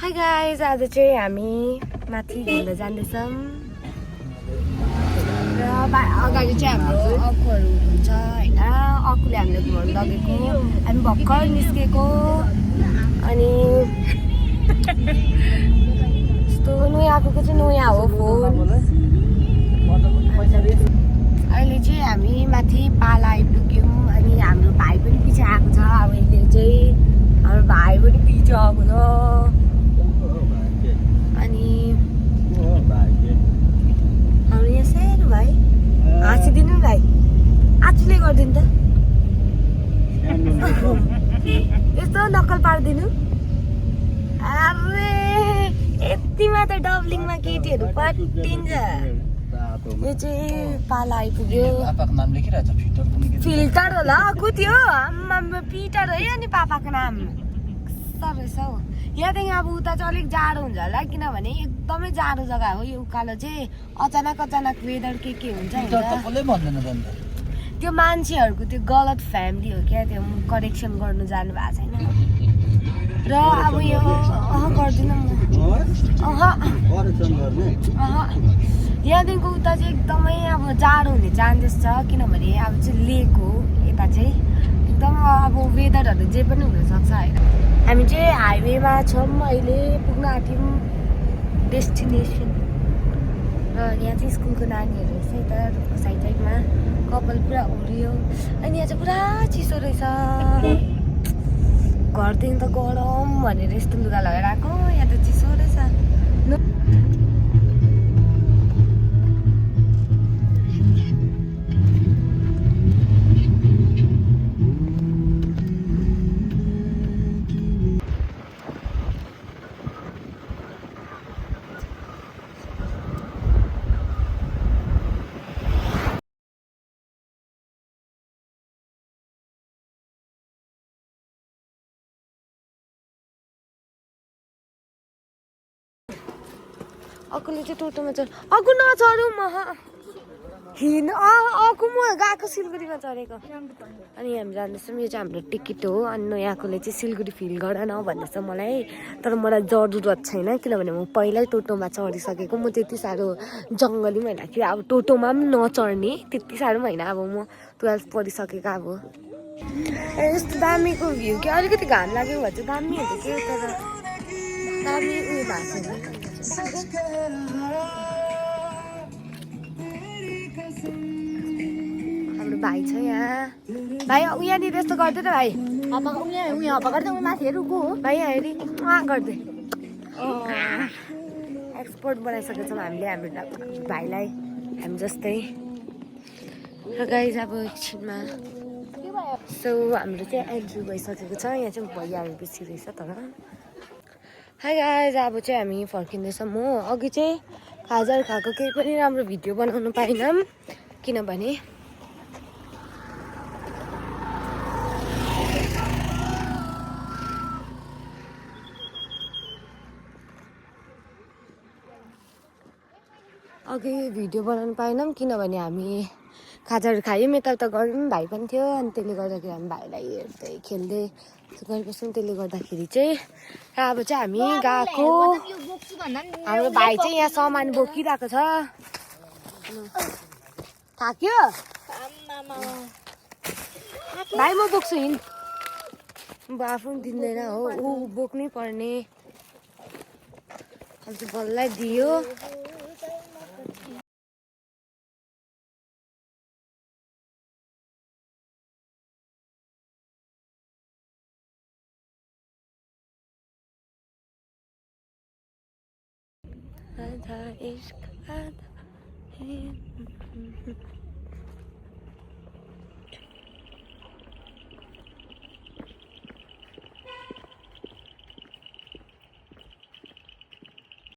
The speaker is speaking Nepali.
हाई गाइज, आज चाहिँ हामी माथि घुम्न जाँदैछौँ र अगाडि चाहिँ हाम्रो अक्कुहरू हुनुहुन्छ होइन। अक्कुले हामीलाई घुमाउनु लगेको, हामी भर्खर निस्केको। अनि यस्तो नयाँ आएको चाहिँ नयाँ हो फोन। अहिले चाहिँ हामी माथि पाला आइपुग्यौँ। अनि हाम्रो भाइ पनि पछि आएको छ। अब अहिले चाहिँ हाम्रो भाइ पनि पछि आएको छ। अनि हाम्रो यहाँ सानो भाइ हाँसिदिनु भाइ, आचुले गरिदिनु त, यस्तो नक्कल पारिदिनु। अरे यतिमा त डब्लिङमा केटीहरू पट्टिन्छ। यो चाहिँ पाला आइपुग्यो। फिल्टर होला कुद्यो आम्मा पिटर है। अनि पापाको नाम रहेछ हौ। यहाँदेखि अब उता चाहिँ अलिक जाडो हुन्छ होला, किनभने एकदमै जाडो जग्गा हो यो उकालो चाहिँ। अचानक वेदर के हुन्छ त्यो मान्छेहरूको त्यो गलत फ्यामिली हो क्या, त्यो करेक्सन गर्नु जानु भएको छैन। र अब यो गर्दिनँ म, यहाँदेखिको उता चाहिँ एकदमै अब जाडो हुने चान्सेस छ, किनभने अब चाहिँ लेक हो यता चाहिँ। एकदम अब वेदरहरू जे पनि हुनसक्छ होइन। हामी चाहिँ हाइवेमा छौँ, अहिले पुग्न आँट्यौँ डेस्टिनेसन। र यहाँ चाहिँ स्कुलको नानीहरू रहेछ यता साइडमा, कपाल पुरा उड्यो। अनि यहाँ चाहिँ पुरा चिसो रहेछ। घरदेखि त गरम भनेर यस्तो लुगा लगाएर आएको, यहाँ त चिसो रहेछ। अक्कुले चाहिँ टोटोमा चढ, अक्कु नचढौँ म अक्कु म गएको सिलगढीमा चढेको। अनि हामी जाँदैछौँ, यो चाहिँ हाम्रो टिकट हो। अनि यहाँकोले चाहिँ सिलगढी फिल गर न भन्दैछ मलाई, तर मलाई जरुरत छैन, किनभने म पहिल्यै टोटोमा चढिसकेको। म त्यति साह्रो जङ्गली पनि होइन कि अब टोटोमा पनि नचढ्ने, त्यति साह्रो पनि होइन। अब म 12 पढिसकेको। अब यस्तो दामीको भ्यू कि अलिकति घाम लाग्यो भए चाहिँ दामी हुन्छ कि, तर दामी उयो भएको छैन। हाम्रो भाइ छ यहाँ। भाइ यहाँनिर यस्तो गर्दै त भाइ, उयो गर्दै माथि हेरौँ को हो भाइ, यहाँ हेरि गर्दै एक्सपोर्ट बनाइसकेको छौँ हामीले हाम्रो भाइलाई, हामी जस्तै। र गाइज अब एकछिनमा सो हाम्रो चाहिँ एन्ट्री भइसकेको छ। यहाँ चाहिँ भैया हामी बेसी रहेछ तर। हाई गाइज, अब चाहिँ हामी फर्किँदैछौँ हो। अघि चाहिँ खाजाहरू खाएको केही पनि राम्रो भिडियो बनाउनु पाइनँ, किनभने हामी खाजाहरू खायौँ, यताउता गऱ्यौँ, भाइ पनि थियो। अनि त्यसले गर्दाखेरि हामी भाइलाई हेर्दै खेल्दै गरिबस्यौँ। त्यसले गर्दाखेरि चाहिँ र अब चाहिँ हामी गएको। हाम्रो भाइ चाहिँ यहाँ सामान बोकिरहेको छ। थाक्यो भाइ, म बोक्छु हिँड। अब आफू पनि दिँदैन हो, ऊ बोक्नै पर्ने। अब चाहिँ बल्लै दियो। आधा इश्क आधा